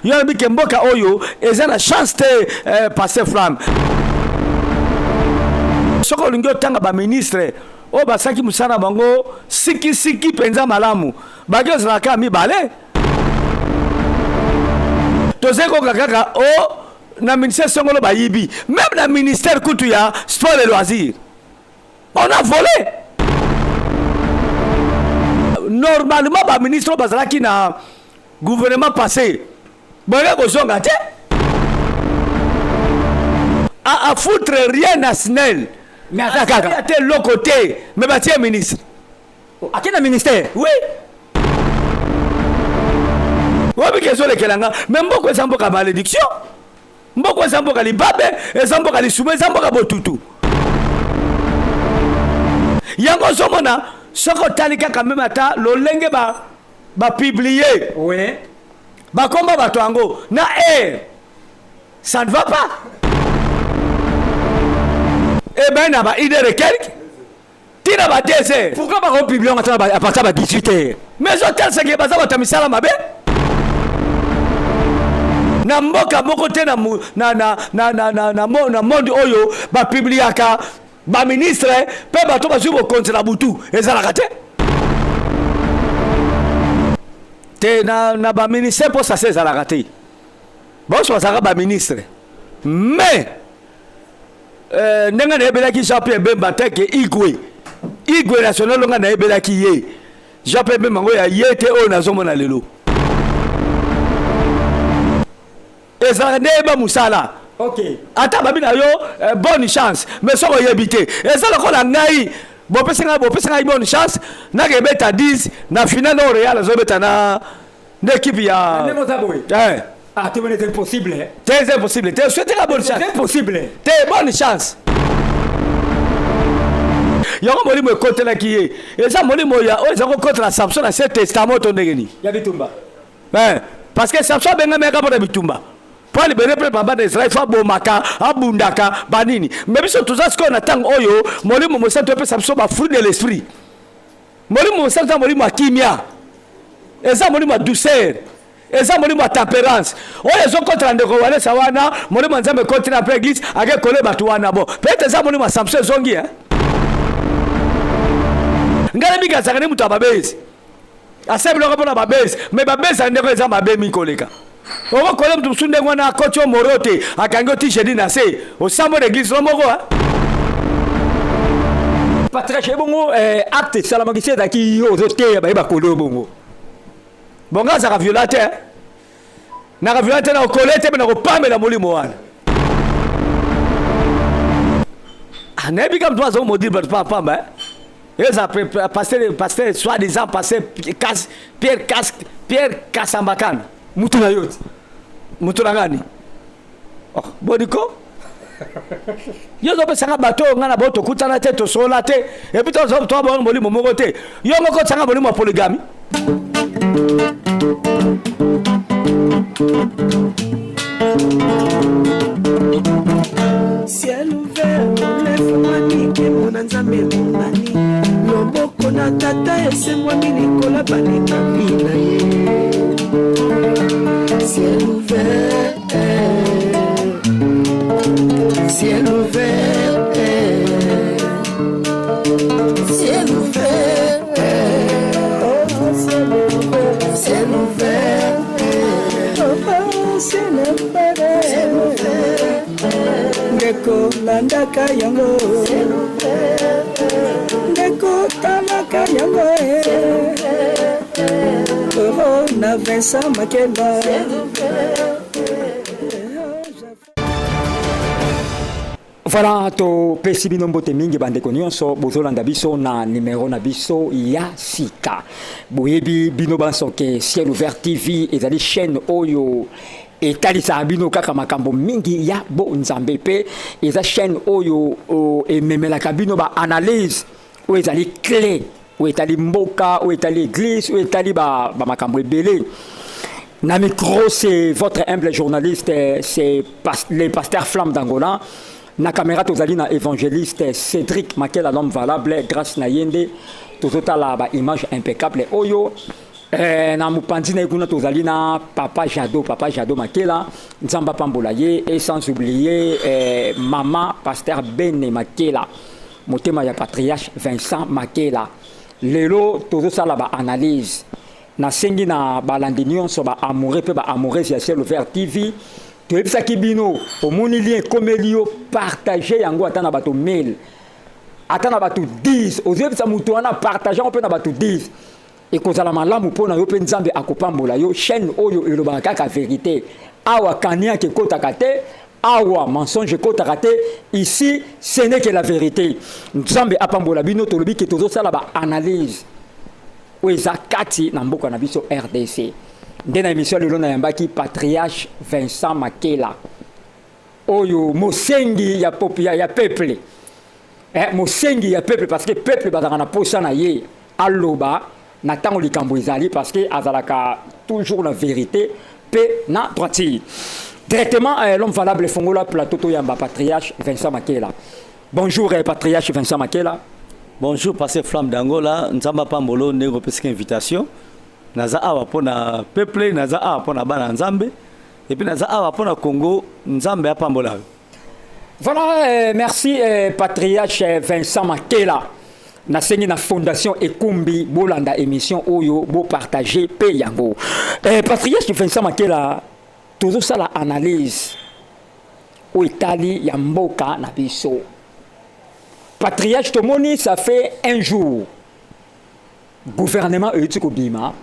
Yo alobi ke mboka oyo eza na chance te eh, Pasteur Flamme. Soki olingi otanga ba ministre oyo basalaki mosala na bango sikisiki mpenza malamu, baki ozala kaka mibale. Tozali koyoka kaka o oh, na ministère songolo bayibi, meme na ministère kutu ya sport et loisir on a volé. Normalement ba ministre oyo bazalaki na Gouvernement passe boye kozonga te a, a foutre rien na SNEL mais aza kaka te loko te mais batie ministre oh, ake na ministère oui oyebi ke ezolekela nga mais mboka eza mboka malédiction mboka eza mboka libabe eza mboka lisumu eza mboka botutu yango ozomona soki otali kaka meme ata lolenge ba ba publier oui. Bakomba bato yango na air ça ne va pas eh ben na ba une heure et quelque tina ba 2 heures. Pourquoi bako publier yango ata à partir ba 18 heures? Mais ezotalisa ke baza bato ya misala mabe na mboka moko te na, na, na, na, na, na, na, na monde oyo bapubliaka Ba ministre pe bato bazwi bokonzi na butu ezalaka te te na, na ba ministère mpo sase ezalaka te banso bazalaka ba ministre mais euh, ndenge nayebelaki Jean Pierre Bemba te ke Igwe Igwe national nga nayebelaki ye Jean Pierre Bemba ngo ya ye te oyo nazomona lelo Ezalaka nde yeba musala. Ok. Ata babi na yo eh, bonne chance mais soki oyebi te eza lokola ngai bopesi ngai bopesi ngai bonne chance nakebeta 10 na finale oyo Real azobeta na nde ekipe ya ndenge oza boye eh. Ah, te c'est impossible. Te c'est impossible. Te souhaite la bonne chance. C'est impossible. Te bonne chance. Yango molimo ekotelaki ye. Eza molimo ya oyo eza kokotela Samson na se testament to ndenge nini? Ya bitumba. Eh, parce que Samson abengamaka mpo na bitumba mpo alibere mpe baba na Israel fo abomaka abundaka banini. Me biso toza sikoyo na ntango oyo Molimo Mosantu epesa biso ba fruit de l'esprit. Molimo Mosantu eza molimo ya kimia, eza molimo ya douceur, eza molimo ya temperance oyo ezokotela ndeko Walesa wana. Molimo ya Nzambe ekotela mpe eglise ake kole bato wana bo peut-être eza molimo ya Samson ezongi eh? Ngai nayebi azalaka nde moto ya babezi Asa biloko pona ba buzz mais ba buzz ya ndeko eza mabe mingi koleka. Okokola moto mosusu ndenge wana akoti yo moro te akangi yo ti jeudi na se osambo na eglise no moko hein? Patriarche ebongo eh, acte esalamaki se ezalaki yo ozoteya baye bakolo bongo. Bon nga azalaka viola te naka viola te na kokole te mpe nakopamela molimo wana. Ah, nayebi kaka moto aza komodire bato pamba eh? Eza pasteur pasteur soit disant pasteur Kas Pierre Kas Pierre Kasambakana. Mutu na yo ti. Mutu na ngani. Oh, boniko. Yo zo pesanga bato oyo nga na bo tokutana te tosolola te et puis tozo to bo molimo moko te. Yo moko tsanga molimo ya polygamie. Ciel ouvert efungwami nkembo na Nzambe emonani loboko na tata esembwami likola balekami na ye ciel ouvert ciel ouvert ciel ouvert oh, ciel ouvert ciel ouvert oh, ciel ouvert ciel ouvert Ndeko landaka yango ndeko talaka yango oh, na Vincent Makela. Voilà, topesi bino mbote mingi bandeko nyonso bozolanda biso na numero na biso ya sika. Boyebi bino banso ke Ciel Ouvert TV ezali chaîne oyo Etalisaka bino kaka makambo mingi ya bo nzambe pe eza chaine oyo ememelaka bino ba analyse oyo ezali cle oyo etali mboka oyo etali eglise oyo etali ba, ba makambo ebele. Na micro c'est votre humble journaliste c'est pas, le pasteur Flamme d'Angola. Na caméra tozali na évangéliste Cédric Makela l'homme valable grâce na yende tozotala ba image impeccable oyo. Eh, na mopanzi na ye kuna tozali na papa Jado, papa Jado Makela, Nzambe apambola ye, et sans oublier eh, mama pasteur Bene Makela, motema ya patriarche Vincent Makela. Lelo tozosala ba analyse, nasengi na balandi nyonso ba amoureux mpe ba amoureuse ya Ciel Ouvert TV, toyebisaki bino omoni lien ekomeli yo, partage yango ata na bato 1000, ata na bato 10, ozoyebisa moto wana partage yango mpe na bato 10, ekozala malamu mpo na yo mpe Nzambe akopambola yo. Chaîne oyo elobaka kaka vérité, awa kaniaka ekotaka te, awa mensonge ekotaka te, ici ce n'est que la vérité. Nzambe apambola bino. Tolobi ke tozosala ba analyse oyo eza kati na mboka na biso RDC. Nde na émission lelo nayambaki patriarche Vincent Makela, oyo mosengi ya, ya peuple, mosengi ya peuple, parce que peuple bazalaka na posa na ye aloba na ntango likambo ezali, parce que azalaka toujours na vérité mpe na droiture. Directement, l'homme valable, fongola plateau, toyamba patriarche Vincent Makela. Bonjour, patriarche Vincent Makela. Bonjour, pasteur Flamme d'Angola. Nzambe apambola ndenge opesaki invitation. Naza awa mpo na peuple, naza awa mpo na bana Nzambe, et puis naza awa mpo na Congo. Nzambe apambola yo. Voilà, merci, patriarche Vincent Makela. Nasengi na fondation Ekumbi bolanda émission oyo, bopartage mpe yango. Patriarche Vincent Makela, tozosala analyse oyo etali ya mboka na biso. Patriarche, tomoni ça fait un jour gouvernement euti kobima,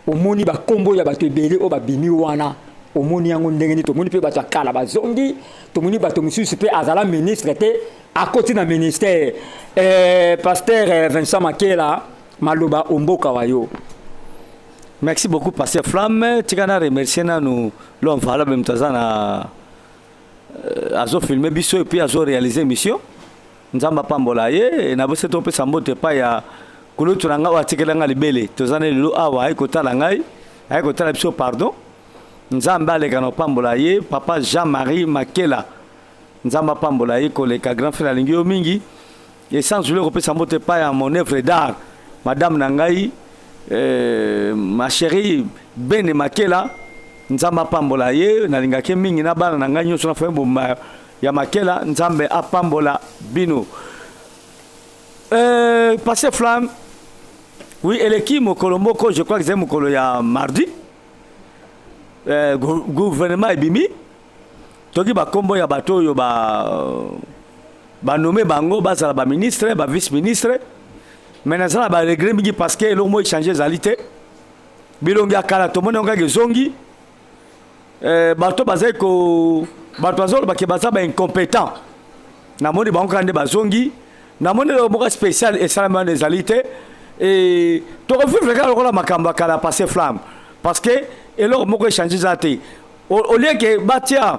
omoni bakombo ya bato ebele oyo babimi wana, omoni yango ndenge nini? Tomoni mpe bato ya kala bazongi, tomoni bato mosusu mpe azala ministre te akoti na ministère. Pasteur Vincent Makela, maloba omboka wa yo. Merci beaucoup, pasteur Flamme. Tika na remercier nanu l'homme valable, moto aza na azofilme biso et puis azoréalise mission. Nzambe apambola ye. Na biso topesa mbote epai ya kulutu na ngai oyo atikela ngai libele. Toza na lelo awa, aye kotala ngai, aye kotala biso, pardon. Nzambe aleka na kopambola ye, papa Jean-Marie Makela. Nzambe apambola ye koleka. Grand frère, alingi yo mingi. Et sans oublier kopesa mbote epai ya mon œuvre d'art, madame na ngai, ma chérie Bene Makela. Nzambe apambola ye, nalingaki mingi na bana na ngai nyonso na famille boma ya Makela. Nzambe apambola bino. Pasteur Flamme, oui, eleki mokolo moko, je crois que ezali mokolo ya mardi, gouvernement ebimi, toki bakombo ya bato oyo ba banome bango bazala baministre, bavice ministre. Mais naza na baregret mingi parce que eloko moko échange ezali te. Bilongi ya kala tomoni yango kaka ezongi. Bato bazali ko bato bazolobake baza baincompétent, namoni bango kaka nde bazongi. Namoni eloko moko spécial esalami wana ezali te. E tokovivre kaka lokola makambo ya kala, pasteur Flamme, parce que eloko moko échange eza te. Au lieu ke batia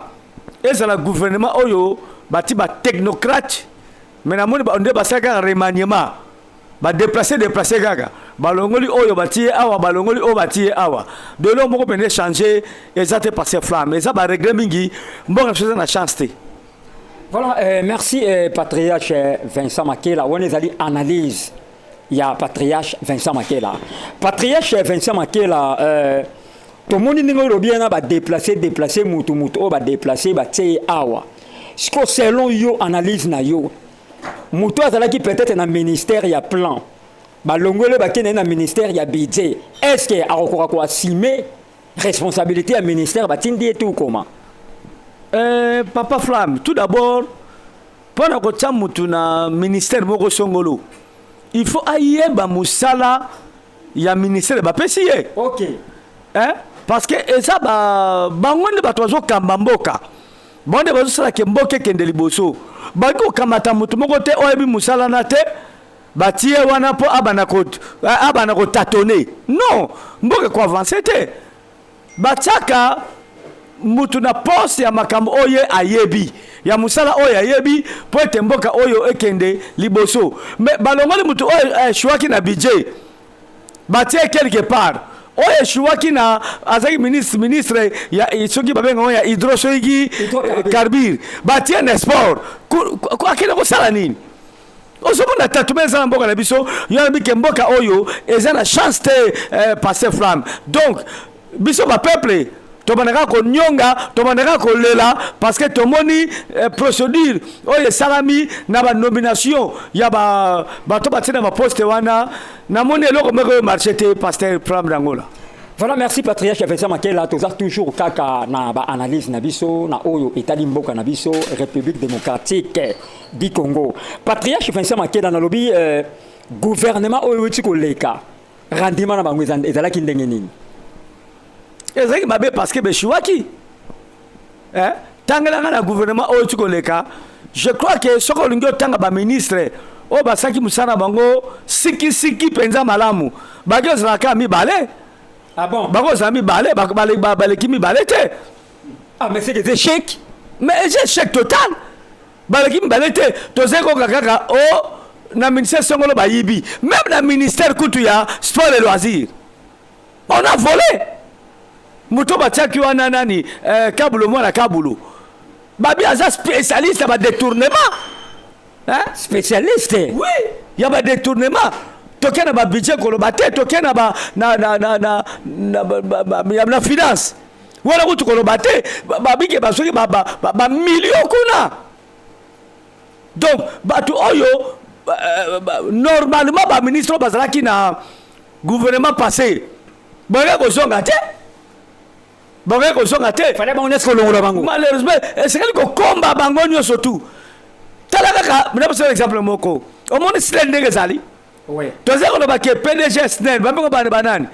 ezala gouvernement oyo bati batechnocrate, mais namoni nde basali kaka remaniement, badéplace déplace kaka, balongoli oyo batie awa, balongoli oyo batie awa. De eloko moko mpenza échange eza te, pasteur Flamme. Eza baregret mingi, mboka biso eza na chance te. Voilà, merci, patriarche Vincent Makela. Wana ezali analyse ya patriarche Vincent Makela. Patriarche Vincent Makela, tomoni ndenge olobi wana, badéplace déplace mutu mutu oyo badéplace batie ye awa. Siko selon yo, analyse na yo, moto azalaki peut-être na ministère ya plan, balongoli, bakende na ministère ya budget, est ce que akokoka koassume responsabilité ya ministère batindi ye te koma? Papa Flamme, tout d'abord, mpona kotia mutu na ministère moko songolo, il faut ayeba mosala ya ministère bapesi ye. Hein? Parce que eza bango nde bato bazokamba mboka, bango nde bazosalaka mboka ekende liboso. Bakoki kokamata motu moko te oyebi mosala na te, batie wana mpo abanda kotâtonner. Non, mboka ekoavance te. Batiaka mutu na poste ya makambo oyo ayebi, ya mosala oyo ayebi, mpo ete mboka oyo ekende liboso. Mais balongoli mutu oyo échouaki na budget, batie quelque part oyo échouaki na azalaki ministre ya soki babenga ya hydro, soki carbure, batie na sport. Akende kosala nini? Ozomona tatume eza na mboka na biso. Yo alobi ke mboka oyo eza na chance te, pasteur Flamme. Donc biso bapeuple tobandaka konionga, tobandaka kolela parce que tomoni procédure oyo esalami na banomination ya bato batie na baposte wana. Namoni eloko moko oyo marché te, pasteur Flamme d'Angola. Voilà, merci Patriarche Vincent Makela. Toza toujours kaka na ba analyse na biso na oyo etali mboka na biso, République démocratique du Congo. Patriarche Vincent Makela, na lobi gouvernement oyo euti koleka, rendement na bango ezalaki ndenge nini? Ezalaki mabe parce que beshuwaki, eh? Tangelanga na gouvernement oyo ti koleka. Je crois que soki olingi otanga baministre oyo basalaki mosala na bango sikisiki mpenza malamu, baki ozala kaka mibale. Ah bon? Bakozala mibale, baleki mibale te. Ah, mais c'est des échecs. Mais eza échec total, baleki mibale te. Tozali koka kaka o na ministère songolo bayibi, même na ministère kutu ya sport et loisir on a volé. Moto batiaki wana nani, Kabulo, mwana Kabulo, babi aza spécialiste ya badétournement, hein? Spécialiste? Oui, ya badétournement. Toke na babudget koloba te, toke na ba na na na na na ba- ba- ba- ya- na finance wana kutu koloba te. Babike basoki bamillion kuna. Donc bato oyo normalement baministre oyo bazalaki na gouvernement passé bakoki kozonga te, bakoki kozonga te. Fallait bango nyonso kolongola bango. Malheureusement esengeli kokomba bango nyonso tu. Tala kaka, napesa exemple moko. Omoni SNEL ndenge ezali? Tozali koloba ke PDG SNEL, babengo bana banani,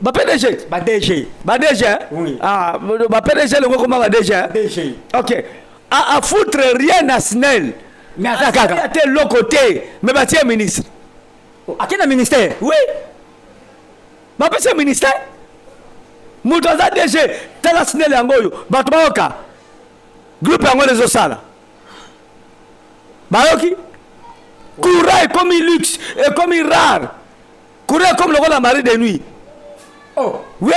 ba PDG. Ba DG. Ba DG. Oui. Ah, ba PDG longo koma ba DG. DG. Ok, a foutre rien na SNEL. Mais aza kaka. Ate eloko te, mais batie ministre. Ake na ministère. Oui, bapesi ministère, moto aza DG. Tala SNEL yango oyo bato bayoka, groupe yango nde ezosala. Bayoki courant ekomi luxe, ekomi rare. Courant ekomi lokola mari de nuit. Oh. Oui,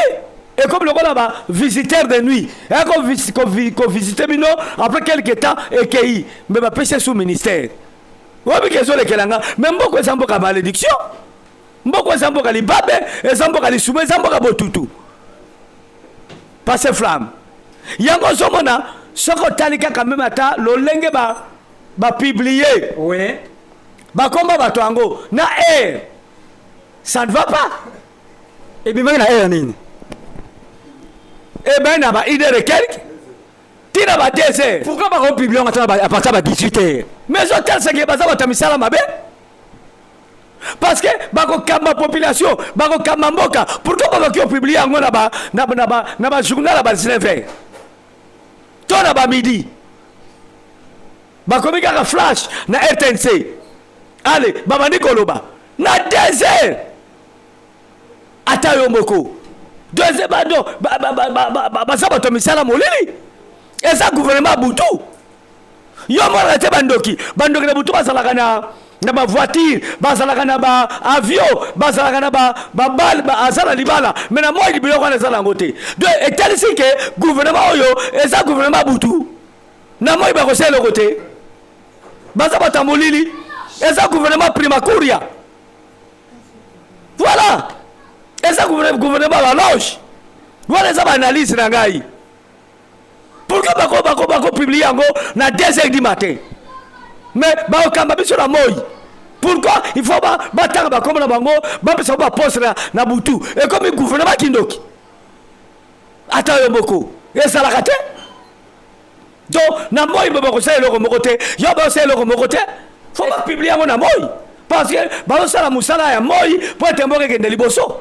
ekomi lokola ba visiteur de nuit, eya kovisite bino, après quelque temps ekei. Mais bapesi sous ministère. Oyebi ke ezolekelanga, mais mboka eza mboka malédiction, mboka eza mboka libabe, eza mboka lisumu, eza mboka botutu. Pasteur Flamme, yango ozomona soki otali kaka même ata lolenge bapublier bakomba bato yango na air, ça ne va pas. Ebimaki na heure nini? Eben na ba 1 heure et quelque, ntina ba 2 heures. Pourquoi bakopublier yango ata à partir ya ba 18 heures? Mais ezotalisaki baza bato ya misala mabe, parce que bakokamba population, bakokamba mboka. Pourquoi bakoki opublier yango na bajournal ya ba 19 heures to na bamidi? Bakomi kaka flash na RTNC, ale babandi koloba na 2 heures. Ata yo moko, 2 heures, bado baza bato ya misala molili. Eza gouvernement butu. Yo monaka te bandoki? Bandoki na butu bazalaka na bavoiture, bazalaka na baavion, bazalaka na babale, aza na libala. Mais na moi biloko wana eza nango te. Donc etalisi ke gouvernement oyo eza gouvernement butu. Na moi bakosala eloko te, baza bato ya molili. Eza gouvernement prima curia. Voilà, eza gouvernement baloge wana. Eza baanalyse na ngai. Pourquoi bakopublier yango na 2 heures du matin, mais bakokamba biso na moi? Pourquoi il faut batanga bakombo na bango, bapesa bango baposte na butu? Ekomi gouvernement kindoki. Ata yo moko, ezalaka te. Donc na moi bo bakosala eloko moko te. Yo bakosala eloko moko te. Faut bapublier yango na moi parce que bazosala mosala ya moi mpo ete mboka ekende liboso.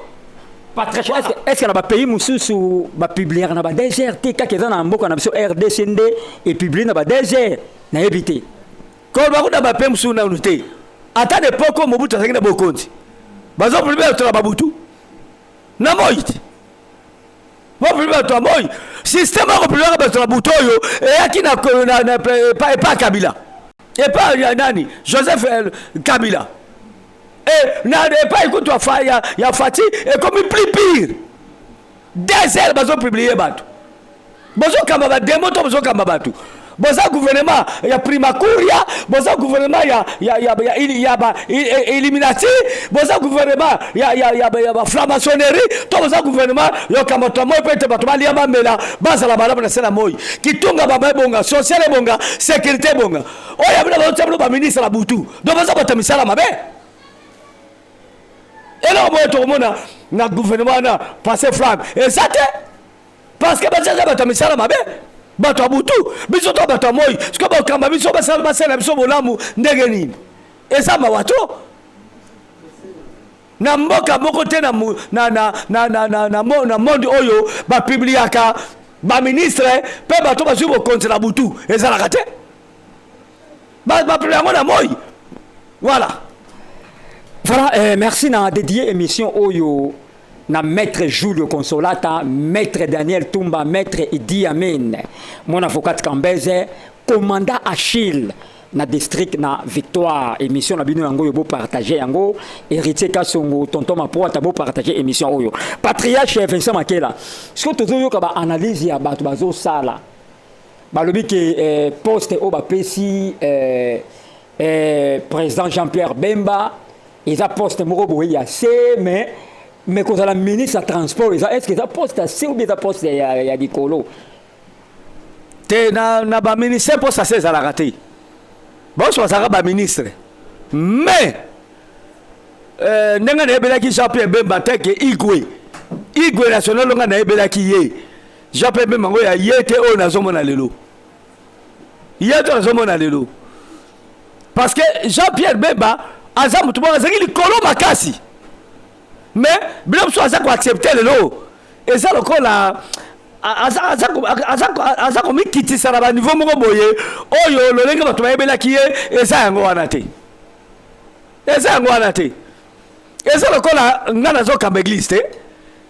Patrice, est-ce que na bapays mosusu bapubliaka na ba 2 heures te? Kaka eza na mboka na biso RDC nde epublier na ba 2 heures? Nayebi te. Koloba kuna bapays mosusu nanu te. Ata na époque Mobutu azalaki na bokonzi, bazopublier bato na babutu, na moi te. Bapublier bato ya moi. Système ya kopubliaka bato na butu oyo eyaki na epa Kabila, epa ya nani, Joseph Kabila. E na epai kutu ya Fatshi ekomi plus pire. 2 heures bazopublier bato, bozokamba bademo to bozokamba bato. Boza gouvernement ya primacuria, boza gouvernement ya ya ya ya ya ba illuminati, boza gouvernement ya ya ya ya ba franc-maçonnerie, to boza gouvernement ya kamata moi pe ete bato balia bamela bazala malamu na se na moi. Kitunga baba ebonga, social ebonga, sécurité ebonga. Oyo ya bino bazotia bino ba ministre na butu. Donc boza bato ya misala mabe. Eloko boye tokomona na gouvernement wana passe flamme eza te. Parce que baza bato ya misala mabe, bato ya butu, biso to bato ya moi. Sikoyo bakamba biso basala basala biso bolamu ndenge nini? Eza mawa to na mboka moko te na, na, na, na, na, na, na, na monde oyo bapubliaka baministre mpe bato bazwi bokonzi na butu ezalaka te. Bapublia yango na moi. Voilà. Voilà, merci na dédié émission oyo na maître Julio Consolata, maître Daniel Tumba, maître Idi Amin, mon avocat Kambeze, commandant Achille na district na Victoire. Émission na bino yango yo bo partager yango, héritier Kasongo, tonton Mapoata bo partager émission oyo. Patriarche Vincent Makela, ce que tozo yoka ba analyse ya bato bazo sala. Balobi ke poste oyo bapesi président Jean-Pierre Bemba eza poste moko boye ya se, mais kozala ministre ya transport eza, est-ce que eza poste ya se ou bien eza poste ya likolo? Te, na baministère poste ya se ezalaka te. Banso bazalaka baministre, mais ndenge nayebelaki Jean-Pierre Bemba te ke Igwe, Igwe national nga nayebelaki ye Jean-Pierre Bemba ngo ya ye te oyo nazomona lelo, ye te nazomona lelo, parce que Jean-Pierre Bemba aza motu moko azalaki likolo makasi, mais bilo mosusu aza koaccepte lelo eza lokola aza komikitisa na baniveau moko boye oyo lolenge bato bayebelaki ye eza yango wana te, eza yango wana te. Eza lokola nga nazokamba église te,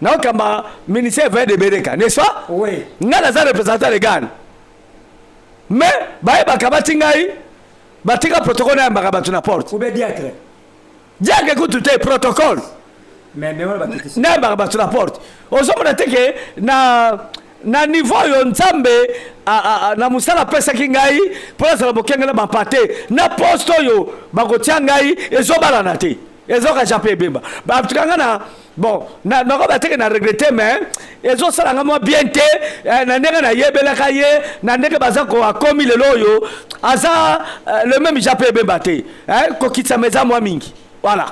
naokamba ministère vin de Bereka, n'est-ce pas? Oui. Nga naza représentant légal, mais bayebaka bati ngai batika protocole nayambaka bato na porte. Ou bien diacre. Diacre kutu te, protocole. Mais wana bakitisi. Nayambaka bato na porte. Ozomona te ke na niveau oyo Nzambe na mosala apesaki ngai mpo nazala bokengela bampate na poste oyo bakotia ngai ezobalana te, ezoka Jean-Pierre Bemba. En tout cas nga na bon nakoba te ke na regrette, mais ezosala nga mwa bien te na ndenge nayebelaka ye, na ndenge baza ko akomi lelo oyo aza le même Jean-Pierre Bemba te, kokitisama eza mwa mingi. Voilà.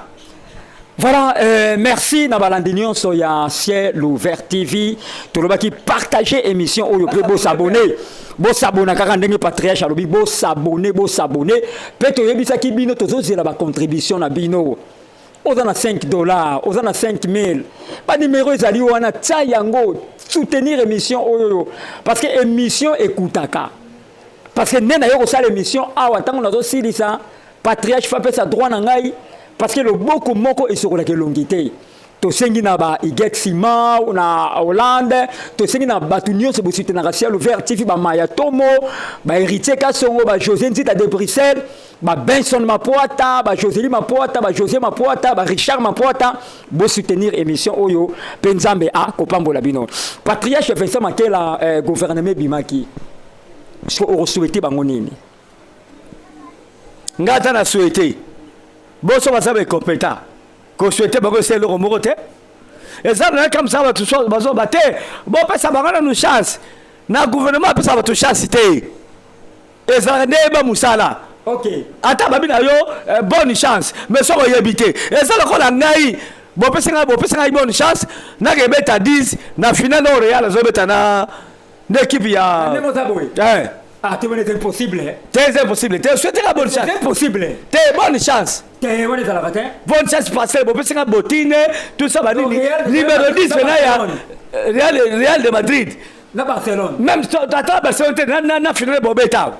Voilà, merci na balandi nyonso ya Ciel Ouvert TV. Tolobaki partager émission oyo pe bo s'abonner. Bo s'abonner kaka ndenge patriarche alobi, bo s'abonner, bo s'abonner. Pe toyebisaki bino tozozela ba contribution na bino. Oza na 5 $, oza na 5000. Ba numéro ezali wana, tia yango, soutenir émission oyo parce que émission ekutaka. Parce que nde na yo kosala émission awa ntango nazosilisa patriarche fa apesa droit na ngai, parce que loboko moko esokolaka elongi te. Tosengi na ba Iget Sima na Hollande, tosengi na bato nyonso bosoutenaka Ciel Ouvert TV, bamaya Tomo, bahéritier Kasongo, ba José Nzita de Bruxelles, ba Benson Mapoata, ba Joseli Mapoata, ba José Mapoata, ba Richard Mapoata, bosoutenir émission oyo mpe Nzambe akopambola bino. Patriarche Vincent Makela, gouvernement ebimaki, soki okosouhaite bango nini? Nga ata na souhaite boso baza baincompétent, kosouhaite bango esa eloko moko te. Eza na kamisa bato bazoba te, bopesa bango nanu chance. Na gouvernement apesa bato chance te, ezalaka nde yeba mosala. Ata babi na yo bonne chance, mais soki oyebi te, eza lokola ngai bopesi ngai bonne chance, nakebeta 10 na finale oyo Real azobeta na équipe ya Ndenge oza boye. Ah, te, wana eza impossible. Te, eza impossible te, souhaite nga bonne chance. Eza impossible. Te, bonne chance. Te, wana ezalaka te. Bonne chance parce que bopesi nga botine, tout ça, banini, numéro 10 pena ya Real de Madrid. Na Barcelone. Même ata Barcelone te, na finale bobeta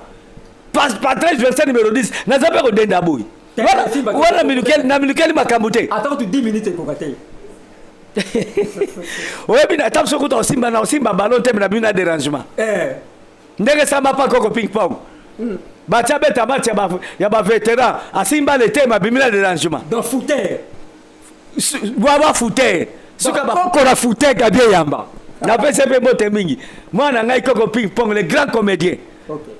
Patrice Vincent numéro 10, naza mpe kodenda boye wana na milukeli makambo te. Ata kutu 10 minutes ekoka te. Oyebi na ata soki kuta osimba na osimba ballon te na bino na dérangement ndenge samba pa koko ping pong batia beta match ya bavétéran, asimba le te, mabimi na dérangement. Donc fouter. Ba fouter suka koko na fouter Gabi Yamba. Napesi mpe mbote mingi mwana ngai koko ping pong, le grand comédien.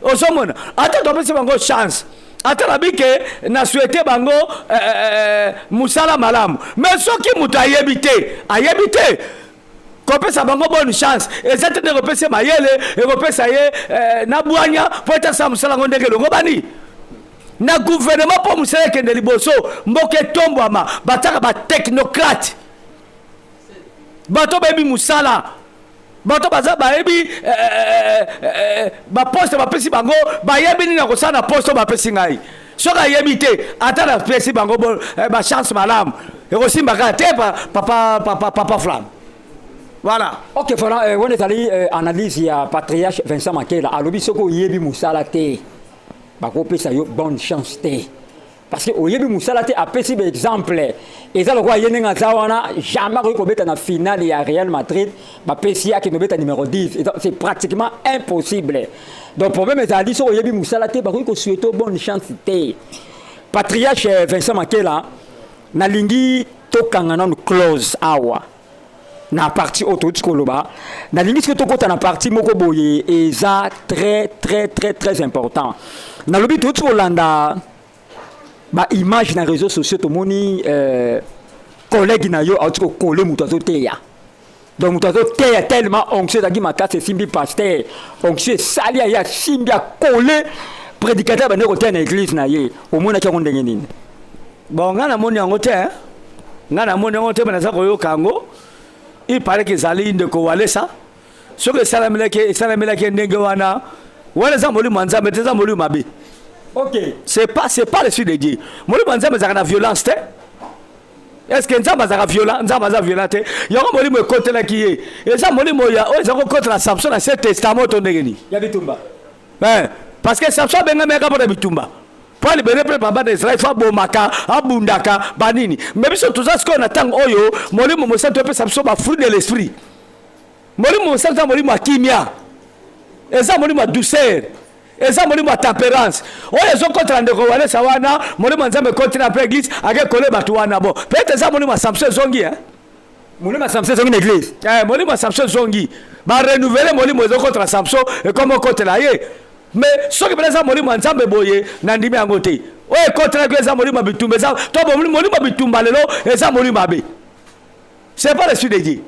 Ozomona, ata topesi bango chance, ata nabi ke na souhaite bango mosala malamu, mais soki moto ayebi te, ayebi te. Kopesa bango bonne chance eza te ndenge kopesa ye mayele, ekopesa ye na bwanya mpo ete asala mosala yango ndenge elongobani na gouvernement. Mpo mosala ekende liboso, mboka etombwama, batiaka batechnocrate, bato bayebi mosala, bato baza bayebi baposte bapesi bango, bayebi nini ya kosala na poste oyo bapesi ngai. Soki ayebi te, ata napesi bango bachance malamu, ekosimba kaka te. Papa, papa, papa Flamme, voilà. Ok, voilà, wana ezali analyse ya patriarche Vincent Makela. Alobi soki oyebi mosala te, bakopesa yo bonne chance te, parce que oyebi mosala te. Apesi baexemple, eza lokola ye ndenge aza wana, jamais akoki kobeta na finale ya Real Madrid. Bapesi ye akende obeta numéro 10, c'est pratiquement impossible. Donc problème ezali, soki oyebi mosala te, bakoki kosouhaite bonne chance te. Patriarche Vincent Makela, nalingi tokanga nanu close awa na partie oyo touti koloba. Nalingi soki tokɔta na partie moko boye, eza très très très très important. Nalobi touti kolanda baimage na réseaux sociaux, tomoni collègue na yo auti kokole moto azoteya. Donc moto azoteya, tellement onction ezalaki makasi, esimbi pasteur, onction esali aye, asimbi, akole prédicateur bande koteya na église na ye. Omonaki yango ndenge nini? Bon, ngai namoni yango te, ngai namoni yango te, me naza koyoka yango. Il paraît que ezali ndeko Walesa. Soki esalamelaki, esalamelaki ndenge wana, wana eza molimo ya Nzambe te, eza molimo mabe. C'est pas l'esprit de Dieu. Molimo ya Nzambe ezalaka na violence te. Est ce que Nzambe azalaka violent? Nzambe aza violent te. Yango molimo ekotelaki ye, eza molimo ya oyo eza kokotela Samson na Ancien Testament to ndenge nini? Ya bitumba. Parce que Samson abengamaka mpona bitumba, mpo alibere mpe bana Israel, faut abomaka, abundaka banini. Mais biso toza sikoyo na ntango oyo Molimo Mosantu epesa biso bafruit de l'esprit. Molimo Mosantu eza molimo ya kimia, eza molimo ya douceur, eza molimo ya tempérance. Oyo ezokotela ndeko Walesa wana, molimo ya Nzambe ekotela mpe église, ake kole bato wana. Bon, peut-être eza molimo ya Samson ezongi, hein? Molimo ya Samson ezongi na église. Molimo ya Samson ezongi, barenouveler molimo ezokotela Samson, ekoma okotela ye. Mais soki mpena eza molimo ya Nzambe boye, nandimi yango te. Oyo ekotelaki eza molimo ya bitumba, eza to molimo ya bitumba. Lelo eza molimo mabe, c'est pas l'esprit de Dieu.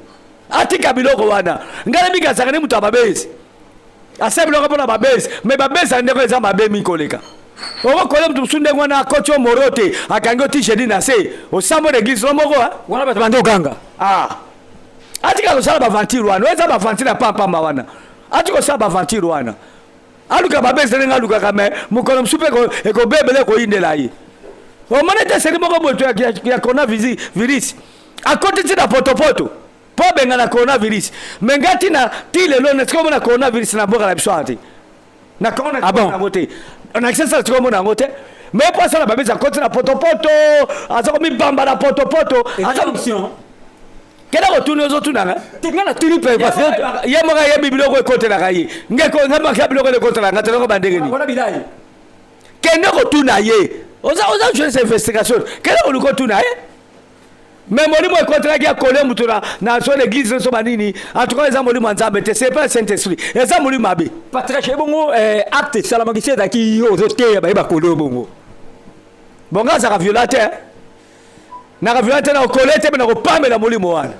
Atika biloko wana. Ngai nayebi azalaka nde moto ya babezi, asa biloko mpona babezi, mais babezi ndeko eza mabe mingi koleka. Okokola moto mosusu ndenge wana, akoti yo moro te, akangi yo ti jeudi na se osambo na église lo moko. Wana bato bandi okanga. Ah, atika kosala baaventure wana. Oyo eza baaventure ya pampamba wana. Atika kosala baaventure wana, aluka babezi ndenge alukaka, mais mokolo mosusu mpe ekobebela, ekoyindela ye. Omoni te, seli moko moto ya coronavirus akoti ntina potopoto mpo abengana coronavirus. Mais ngai ntina ti lelo nesika omona coronavirus na mboka na biso awa te, na Kongo Ah bon? yango te, na Kinshasa tika omona yango te. Mais mpo asala babezi, akoti na potopoto, aza komibamba na potopoto, aza Option. Kenda kotuni, ozotunanga. Te, nga natuni mpe parce que Ye moko ayebi biloko ekotelaka ye. Nge biloko ekotelaka nga teloko bandenge nini? Wana bilai. Kende kotuna ye, oza journaliste investigation, kende koluka otuna ye. Mais molimo ekotelaki akole moto na so l'église so banini. En tout cas, eza molimo ya Nzambe te, c'est pas Saint Esprit, eza molimo mabe. Patriarche, ebongo acte esalamaki se ezalaki yo ozoteya, bayeba kole yo bongo? Bon, nga azalaka violent te, naka violent te, na kokole te, mpe na kopamela molimo wana.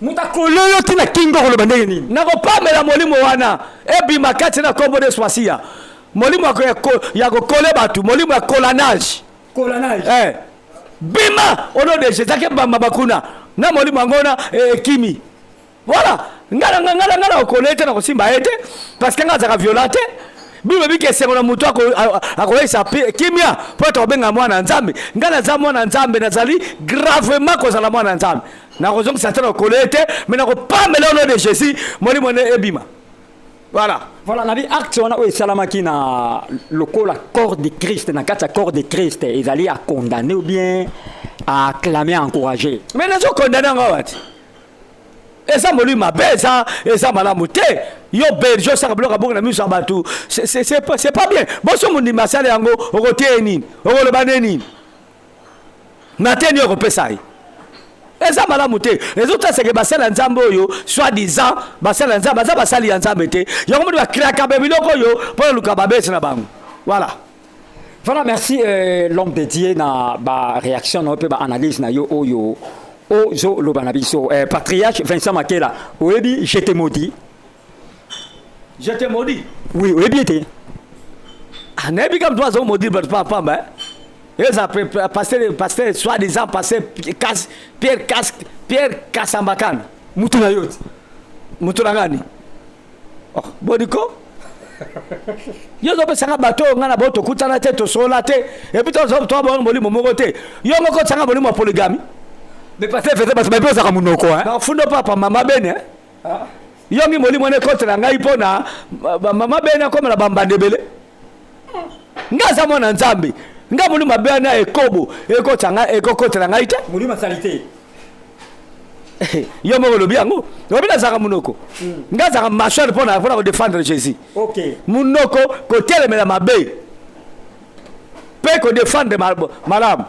Moto akole yo ntina kingo, koloba ndenge nini? Nakopamela molimo wana, ebima kati na nkombo de Yesu Masiya. Molimo ya kokole bato, molimo ya kolanage. Kolanage. Bima au nom de Jésus. Ake bamba bakuna na molimo yango wana, ekimi. Voilà, nga na kokole te, na kosimba ye te, parce que nga azalaka violent te. Bible ebiki esengo na moto akoyesa kimia, mpo ete kobenga mwana Nzambe. Ngai naza mwana Nzambe, nazali gravement kozala mwana Nzambe. Nakozongisa te, na kokole ye te, mais nakopamela au nom de Jésus, molimo ne ebima. Voilà. Voilà, nabi acte wana oyo esalamaki na lokola corps de Christ, na kati ya corps de Christ, ezali à condamner ou bien à acclamer, à encourager? Mais nazokondane yango awa ti eza molimo mabe, eza malamu te. Yo berger, osaka biloko abongi na miso ya bato, c'est pas bien. Boso mondimi asala yango, okotie ye nini? Okoloba nde nini? Na te nini okopesa ye? Eza malamu te. Ezotaseke basali ya Nzambe oyo soit disant basali ya Nzambe, baza basali ya Nzambe te. Yango moni bakreaka be biloko oyo mpo na luka babese na bango. Voilà. Voilà, merci l'homme de Dieu na ba réaction na pe ba analyse na yo oyo ozo loba na biso. Patriarche Vincent Makela, oyebi je te maudis. Je te maudis. Oui, oyebi ete. Ah, nayebi kaka moto azo maudire bato pamba pamba. Eza pasteur, pasteur soit disant pasteur Kas, Pierre Kas, Pierre Kasambakana. Mutu na yo. Mutu na ngani. Oh, boniko. Yo ozopesanga bato oyo ngai na bo tokutana te, tosolola te, et puis toza molimo moko te. Yo moko otianga molimo ya polygamie. Mais pasteur Vincent, bato bayebi ozalaka monoko, hein? Na fundo papa mama bene. Ah. Yo ngi molimo ne contre ngai mpo na mama bene akoma na bambanda ebele. Nga aza mwana Nzambe. Nga molimo mabe wana ekobo ekotisa ngai, ekokotela ngai te. Molimo asali te. Yo moko olobi yango. Olobi nazalaka monoko. Nga azalaka mâchoire mpona kodefendre Jésus. Okay. Monoko kotelemela mabe mpe kodefendre malamu.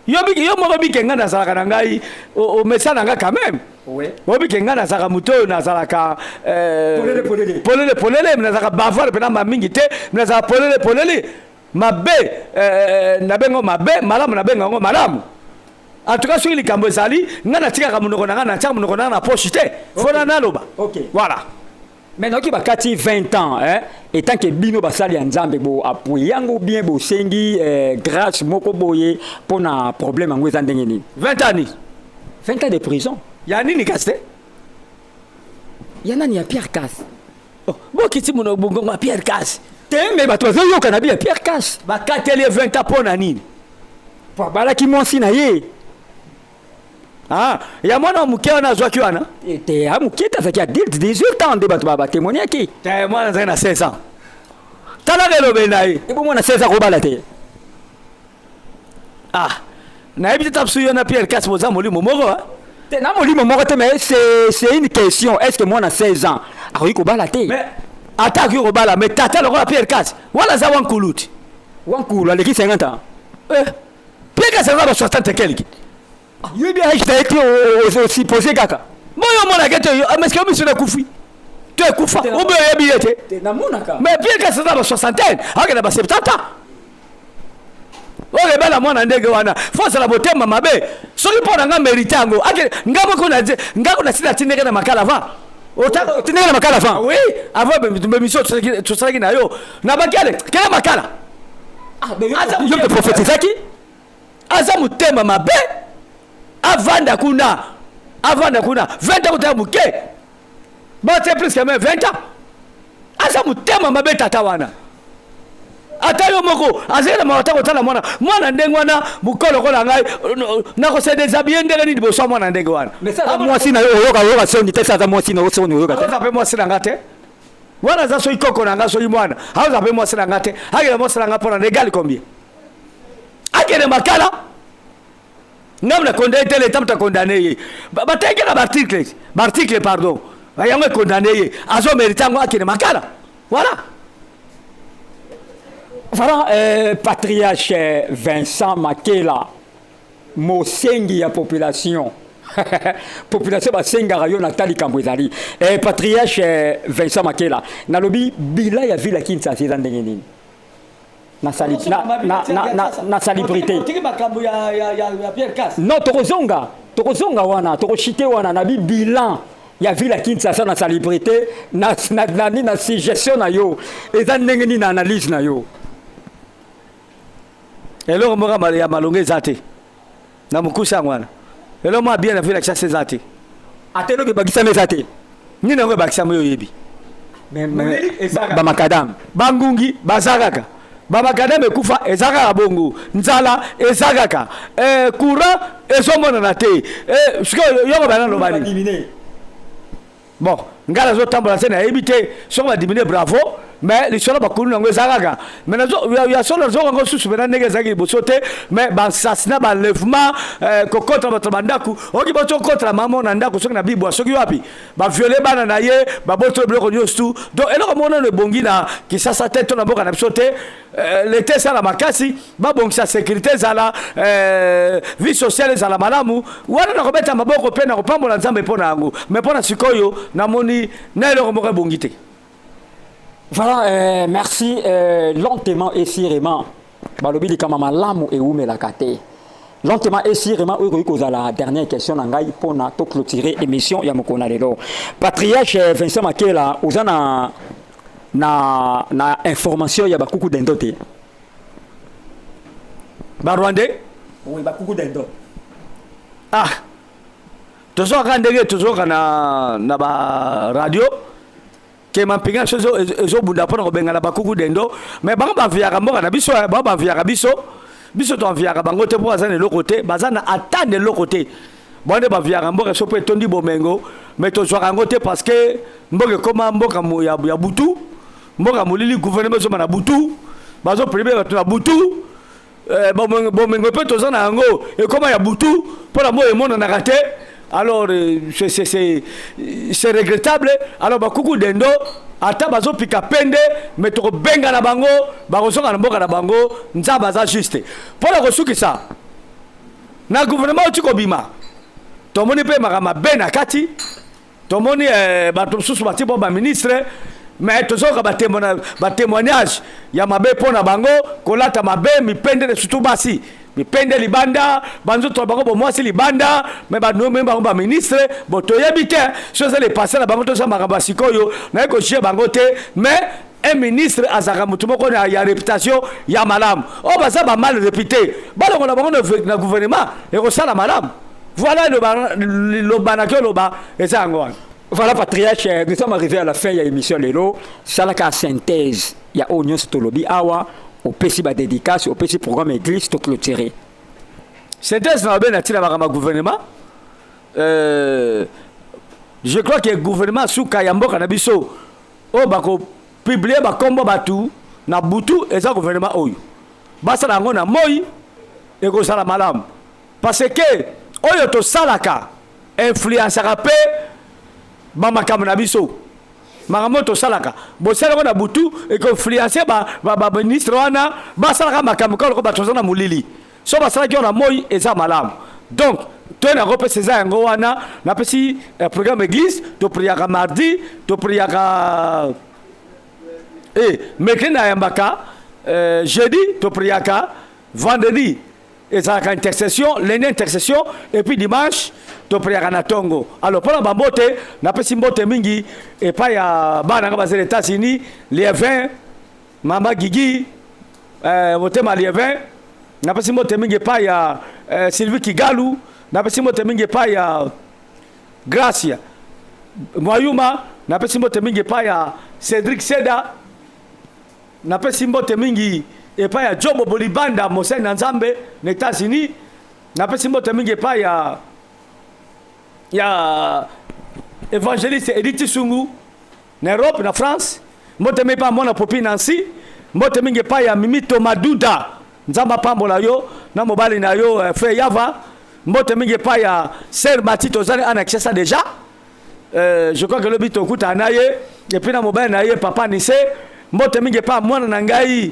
Yo yo moko bike nga nazalaka na ngai omesa na nga quand même. Oui. Obike nga nazalaka moto oyo nazalaka polele polele. Polele polele, nazalaka bavard mpe na mamingi te, nazalaka polele polele. Mabe nabengo mabe, malamu nabenga yango malamu. En tout cas soki likambo ezali nga natikaka monoko na nga, natiaka monoko na nga na poche te. Fona naloba. Okay. Voilà. Mais noki bakati 20 ans, hein, et tant que bino basali ya Nzambe bo appuyer yango bien bo sengi grâce moko boye pona problème yango eza ndenge nini? 20 ans ni? 20 ans de prison. Ya nini kasi te? Ya nani? Ya Pierre Kas. Oh, bokiti mono bongongo ya Pierre Kas. Te, mais bato bazoyoka na bi ya Pierre Kas. Bakateli ye 20 ans pona nini? Po abalaki mwasi na ye. Ah, ya mwana wa moke wana azwaki wana? Te, ya moke te, azalaki adulte, 18 ans nde bato batémoignaki. Te, mwana azalaki na 16 ans. Talaka elobeli na ye. Ebo mwana 16 ans kobala te. Ah, nayebi te ta biso yo na Pierre Kas boza molimo moko, hein? Te, na molimo moko te, mais c'est une question. Est-ce que mwana 16 ans akoki kobala te? Mais ata akoki kobala, mais tata lokola Pierre Kas, wana aza wankulu te. Wankulu aleki 50 ans. Pierre Kas aza ba 60 et quelque. Yebi âge na ye te, osupose kaka. Boyo omonaka te, mais est-ce que miso nakufi? To ekufa, obe oyebi ye te. Te, namonaka. Mais Pierre Kas aza ba soixantaine, akende ba 70 ans. Oyo ebala mwana ndenge wana, faut azala motema mabe. Soki mpo na nga mérite yango, ake nga moko na nga ko na sina tindeke na makala va. Ota tindeke na makala va. Oui, avant be mission tosalaki na yo. Na bakele, kele makala. Ah, mais yo te prophétisaki? Aza motema mabe. Avanda kuna. Avanda kuna. 20 ans kotala moke. Ba c'est plus que même 20 ans. Aza motema mabe tata wana. Ata yo moko azali na mawa ta kotala mwana. Mwana ndenge wana mokolo kola ngai nakose déshabiller ndenge nini liboso ya mwana ndenge wana. Mais ça, aza mwasi na yo oyoka, oyoka soni te, aza mwasi na yo soni oyoka te. Aza pe mwasi na nga te. Wana aza soki koko na nga soki mwana. Aza pe mwasi na nga te. Akende mwasi na nga mpona na égal combien? Akende makala. Nga na condamné te, l'État m'a condamné ye. Batenge na ba article, ba article pardon. Yango e condamné ye. Azo mérite yango akende makala. Voilà. Voilà, patriarche Vincent Makela, mosengi ya population. Population basengaka yo na tali kambo ezali. Patriarche Vincent Makela, nalobi bila ya ville ya Kinshasa eza ndenge nini? Na sali, na, na, na, na, na salubrité. Otiki makambo ya Pierre Kas. Non, tokozonga, tokozonga wana, tokochite wana na bi bilan ya ville ya Kinshasa na salubrité, na, na, na, na, na suggestion na yo. Eza ndenge nini na analyse na yo? Eloko moko ya malonga eza te. Na mokusa yango wana. Eloko moko ya bien na ville ya Kinshasa eza te. Ata eloko ebakisami eza te. Nini yango ebakisami oyo oyebi? Mais, mais, ba makadam. Bangungi baza kaka. Ba makadam ekufa eza kaka bongo. Nzala eza kaka. Courant ezomonana te. Sikoyo yoko bana loba nini? Bon, nga nazotambola te, nayebi te soki ba diminuer, bravo. Mais lisolo bakuluna yango eza kaka, mais ya solo nazoka yango susu mpena ndenge ezalaki liboso te. Mais baassassinat, baenlèvement, kokɔta bato na bandako, oki boti okɔtela mama na ndako, soki na bibwa, soki wapi, baviole bana na ye, babotoli biloko nyonso tu. Donc eloko moko nano ebongi na Kisasa te to na mboka na biso te. Leta esala makasi, babongisa sécurité, ezala vie sociale ezala malamu. Wana nakobeta maboko mpe nakopambola Nzambe mpo na yango. Mais mpo na sikoyo, namoni na eloko moko ebongi te. Voilà, merci. Lentement et sûrement, balobi likama malamu ewumelaka te. Lentement et sûrement, oyo ekoki kozala dernière question na ngai mpona toclôturer émission ya mokolo na lelo. Patriarche Vincent Makela, oza na information ya bakuku dendo te? Barwandais? Oui, bakuku dendo. Ah, tozwaka ndenge tozwaka na baradio ke mampinga biso ezobunda mpona kobengana bakuku dendo. Mais bango baenviaka mboka na biso, bango baenviaka biso. Biso toenviaka bango te, mpo baza na eloko te, baza na ata na eloko te. Bango nde baenviaka mboka so mpo etondi bomengo, mais tozwaka yango te parce que mboka ekóma mboka ya butu, mboka molili. Gouvernement ezoma na butu, bazopriver bato na butu. Bomengo mpe toza na yango ekóma ya butu mpona moi emonanaka te. Alors c'est regrettable. Alors bakuku dendo, ata bazopika pende, mais tokobenga na bango, bakozonga na mboka na bango. Nzambe aza juste. Mpona kosukisa, na gouvernement oti kobima, tomoni mpe makambo mabe na kati. Tomoni bato mosusu bati mpo baministre, mais tozoyoka batémoignage ya mabe mpo na bango, kolata mabe, mipendele, surtout basi, mipende libanda, banzoto na bango bomwasi libanda. Mais banommer bango baministre. Bon, toyebi te so eza le passé na bango, toza makambo ya sikoyo, naye kojuger bango te. Mais un ministre azalaka motu moko ya réputation ya malamu. Oyo baza bamal réputé, balongola bango na gouvernement, ekosala malamu. Voilà, liloba naki oloba eza yango wana. Voilà, patriarche, nous sommes arrivés à la fin ya émission lelo. Salaka synthèse ya oyo nyonso tolobi awa, opesi badédicace, opesi programme église, toclôturer. Synthèse na babe na ntina makambo ya gouvernement, je crois que gouvernement suka ya mboka na biso oyo bakopublier bakombo bato na butu eza gouvernement oyo. Basala yango na moi, ekozala malamu, parce que oyo tosalaka influençaka mpe bamakambo na biso. Makambo oyo tosalaka, bosala yango na butu, ekoinfluencer baministre wana basalaka makambo kaka lokola bato baza na molili. So basalaki oyo na moi, eza malamu. Donc toye na kopesa eza yango wana. Napesi programme église: topriaka mardi, topriaka mercredi, nayambaka jeudi, topriaka vendredi, ezalaka intercession, lundi intercession, et puis dimanche topriaka na ntongo. Alors mpona bambote, napesi mbote mingi epai ya bana nga bazali États-Unis, Lievin, mama Gigi, motema Lievin. Napesi mbote mingi epai ya Sylvie Kigalu. Napesi mbote mingi epai ya Gracia Mwayuma. Napesi mbote mingi epai ya Cédric Seda. Napesi mbote mingi epai ya Jobo Bolibanda, mosali na Nzambe na États-Unis. Napesi mbote mingi epai ya évangéliste Edith Sungu na Europe, na France. Mbote mingi epai ya mwana Popi Nancy. Mbote mingi epai ya Mimi Tomaduda, Nzambe apambola yo na mobali na yo, frère Yava. Mbote mingi epai ya sœur Mati, tozali ana Kinshasa déjà, je crois que lobi tokutana na ye, et puis na mobali na ye, papa Nise. Mbote mingi epai ya mwana na ngai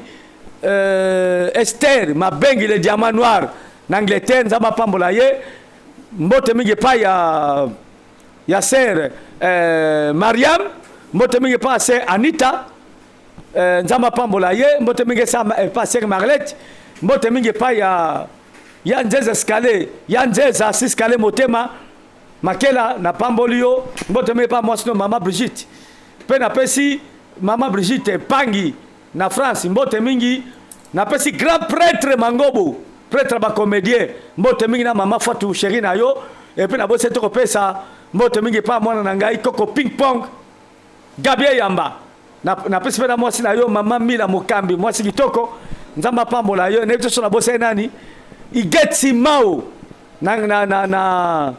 Esther Mabengi, le diamant noir, na Angleterre, Nzambe apambola ye. Mbote mingi epai ya sœur Mariam. Mbote mingi epai ya sœur Anita, Nzambe apambola ye. Mbote mingi epai ya sœur Marlette. Mbote mingi epai ya Nzeza Skale, ya Nzeza Siskale, motema Makela, napamboli yo. Mbote mingi epai mwasi no, mama Brigitte. Mpe napesi mama Brigitte Pangi na France mbote mingi. Napesi grand prêtre Mangobo, prêtre bacomédien, mbote mingi na mama Fatu, chéri na yo. Et puis nabosi te kopesa mbote mingi epai mwana na ngai Koko Ping Pong, Gabriel Yamba. Napesi mpe na mwasi na yo, mama Mila Mokambi, mwasi kitoko, Nzambe apambola yo. Nayebi te so nabosani nani. Igetsi Mao na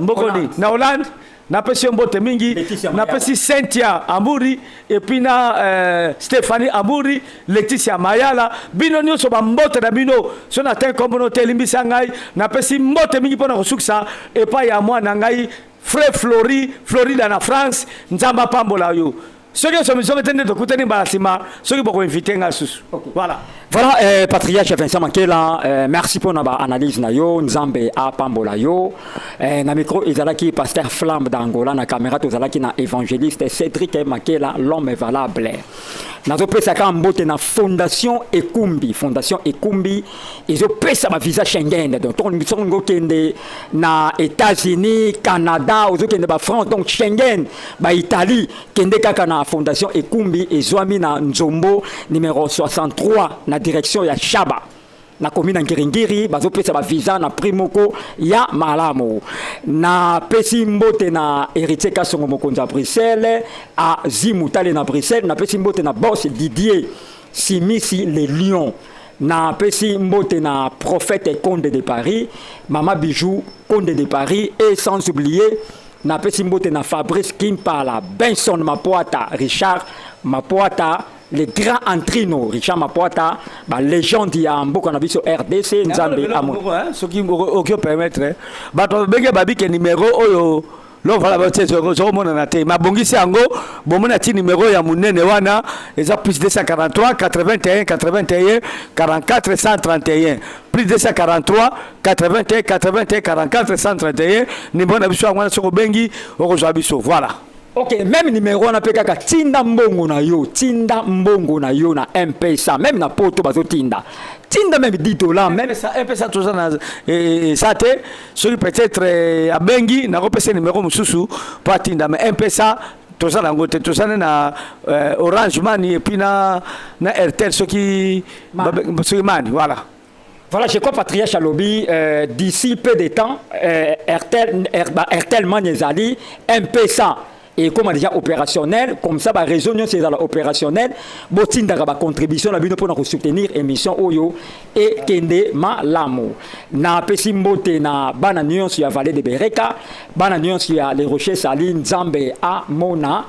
mboka nini, na Hollande. Napesi yo mbote mingi. Laetitia Mayala. Napesi Cynthia Amburi et puis na Stéphanie Amburi, Laetitia Mayala, bino nyonso ba mbote na bino. So na tin kombo no te, limbisa ngai. Napesi mbote mingi pona kosukisa epai ya mwana ngai Frère Flori, Florida na France, Nzambe apambola yo. Soki osomi soki te nde tokutani mbala nsima, soki bokoinvite ngai susu. Voilà. Voilà, Patriarche Vincent Mankela, merci pour ba analyse na yo, Nzambe apambola yo. Na micro ezalaki Pasteur Flamme d'Angola, na caméra tozalaki na évangéliste Cédric Mankela, l'homme valable. Nazopesaka mbote na Fondation Ekumbi, Fondation Ekumbi ezopesa ba visa Schengen. Donc tongo okende na États-Unis, Canada, ozokende ba France, donc Schengen, ba Italie, kende kaka na Fondation Ekumbi ezwami na Nzombo numéro 63 na direction ya Shaba. Na commune ya Ngiringiri, bazopesa ba visa na prix moko ya malamu. Na pesi mbote na Héritier Kasongo mokonzi ya Bruxelles, a Zimutale na Bruxelles, na pesi mbote na boss Didier Simisi le Lion. Na pesi mbote na prophète Conde de Paris, Mama Bijou Conde de Paris, et sans oublier na pesi mbote na Fabrice Kimpala, Benson Mapoata, Richard Mapoata, le grand entrino Richard Mapoata, ba légende ya mboka na biso RDC. Nzambe amo. Soki oki permettre bato babenge babike numéro oyo lo vala batie ozokomonana te, mabongisi yango bomona ti numéro ya monene wana eza plus 243 81 81 44 131, plus 243 81 81 44 131, numéro na biso yango wana. Soki obengi, okozwa biso. Voilà. Ok, même numéro wana mpe kaka tinda mbongo na yo, tinda mbongo na yo na M-Pesa, même na poto bazotinda. Tinda même 10 $, même. Mpesa toza na esa te. Soki peut-être abengi, nakopesa numéro mosusu mpo atinda, mais Mpesa toza nango te. Toza nde na Orange Money et puis na Airtel, soki soki Money, voilà. Voilà, je crois Patriarche alobi, d'ici peu de temps, Airtel, bah, Airtel Money ezali, M-Pesa et comme déjà opérationnel, comme ça, bah, réseau nyonso ezala opérationnel, botindaka ba contribution na bino mpona soutenir émission oyo ekende malamu. Na pesi mbote na bana nyonso ya Vallée de Bereka, bana nyonso ya Les Rochers Sali, Nzambe amona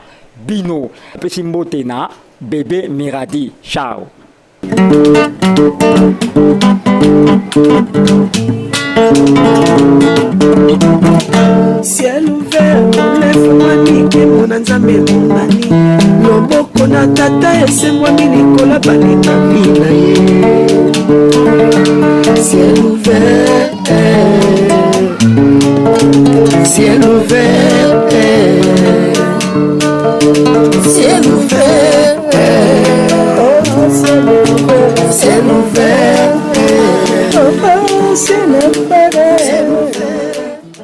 bino. Pesi mbote na bébé Miradi. Ciao. Ciel ouvert efungwami, nkembo na Nzambe emonani, loboko na Tata esengwami likolo balekami na ye. Ciel ouvert, ciel ouvert, ciel ouvert, oh, ciel ouvert, ciel ouvert.